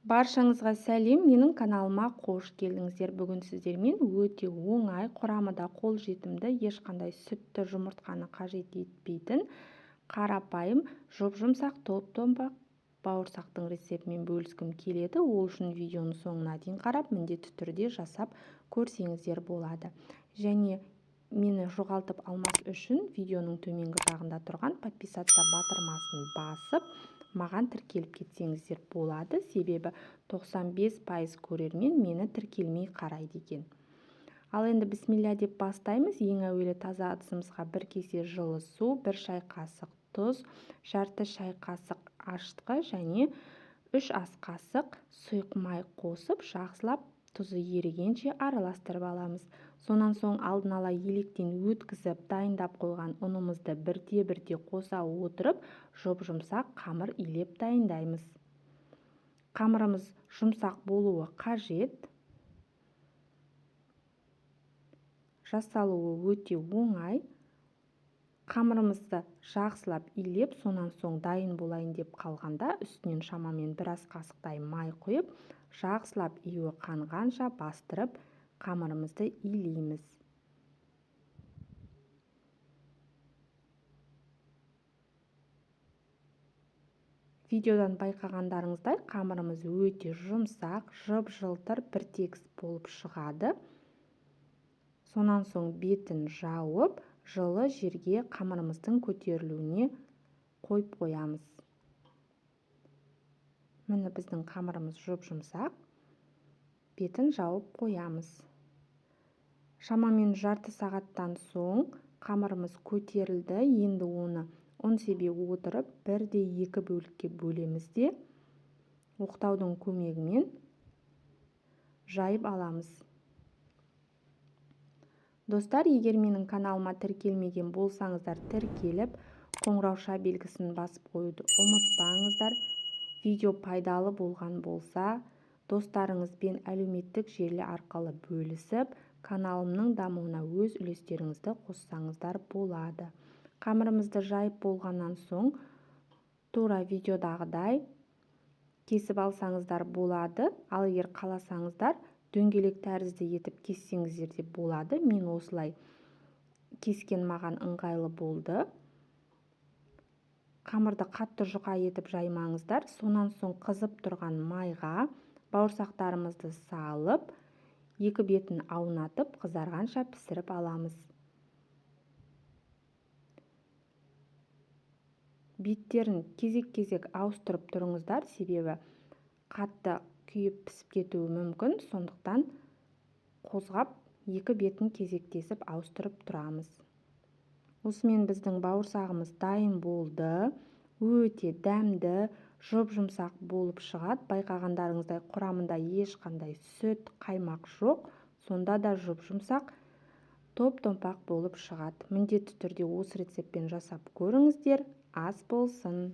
Баршаңызға сәлем, менің каналыма қош келдіңіздер. Бүгін сіздермен өте оңай, құрамы да қолжетімді, ешқандай сүтті, жұмыртқаны қажет етпейтін қарапайым, жұп-жұмсақ, топ-томпақ бауырсақтың рецептімен бөліскім келеді. Ол үшін видеоның соңына дейін қарап, міндетті түрде жасап көрсеңіздер болады. Және мені жоғалтып алмас үшін видеоның төменгі жағында тұрған подписаться батырмасын басып, маған тіркеліп кетсеңіздер болады. Себебі 95% көрермен мені тіркелмей қарайды екен. Ал енді бісмилля деп бастаймыз. Ең әуелі таза ыдысымызға 1 кесе жылы су, 1 шай қасық тұз, жарты шай қасық ашытқы және 3 ас қасық сұйық май қосып, жақсылап тұзы ерігенше араластырып аламыз. Сонан соң алдын ала електен өткізіп, дайындап қойған ұнымызды бірте-бірте қоса отырып, жұп-жұмсақ қамыр илеп дайындаймыз. Қамырымыз жұмсақ болуы қажет. Жасалуы өте оңай. Қамырымызды жақсылап илеп, сонан соң дайын болайын деп қалғанда үстінен шамамен бір ас қасықтай май құйып, жақсылап иі қанғанша бастырып, қамырымызды илейміз. Видеодан байқағандарыңыздай, қамырымыз өте жұмсақ, жып-жылтыр, біртегіс болып шығады. Сонан соң бетін жауып, жылы жерге қамырымыздың көтерілуіне қойып қоямыз. Міне біздің қамырымыз жұп-жұмсақ. Бетін жауып қоямыз. Шамамен жарты сағаттан соң қамырымыз көтерілді. Енді оны ұн себе отырып, 1-2 бөлікке бөлеміз де, оқтаудың көмегімен жайып аламыз. Достар, егер менің каналыма тіркелмеген болсаңыздар, тіркеліп, қоңырауша белгісін басып қоюды ұмытпаңыздар. Видео пайдалы болған болса, достарыңызбен әлеуметтік желі арқылы бөлісіп, каналымның дамуына өз үлестеріңізді қоссаңыздар болады. Қамырымызды жайып болғаннан соң, тура видеодағыдай кесіп алсаңыздар болады. Ал егер қаласаңыздар, дөңгелек тәрізді етіп кессеңіздер де болады. Мен осылай кескен маған ыңғайлы болды. Қамырды қатты жұқа етіп жаймаңыздар. Сонан соң қызып тұрған майға бауырсақтарымызды салып, екі бетін аунатып, қызарғанша пісіріп аламыз. Беттерін кезек-кезек ауыстырып тұрыңыздар, себебі қатты күйіп пісіп кетуі мүмкін. Сондықтан қозғап екі бетін кезектесіп ауыстырып тұрамыз. Осымен біздің бауырсағымыз дайын болды. Өте дәмді, жұп-жұмсақ болып шығады. Байқағандарыңыздай құрамында ешқандай сүт, қаймақ жоқ. Сонда да жұп-жұмсақ, топ-томпақ болып шығады. Міндетті түрде осы рецептпен жасап көріңіздер. Ас болсын.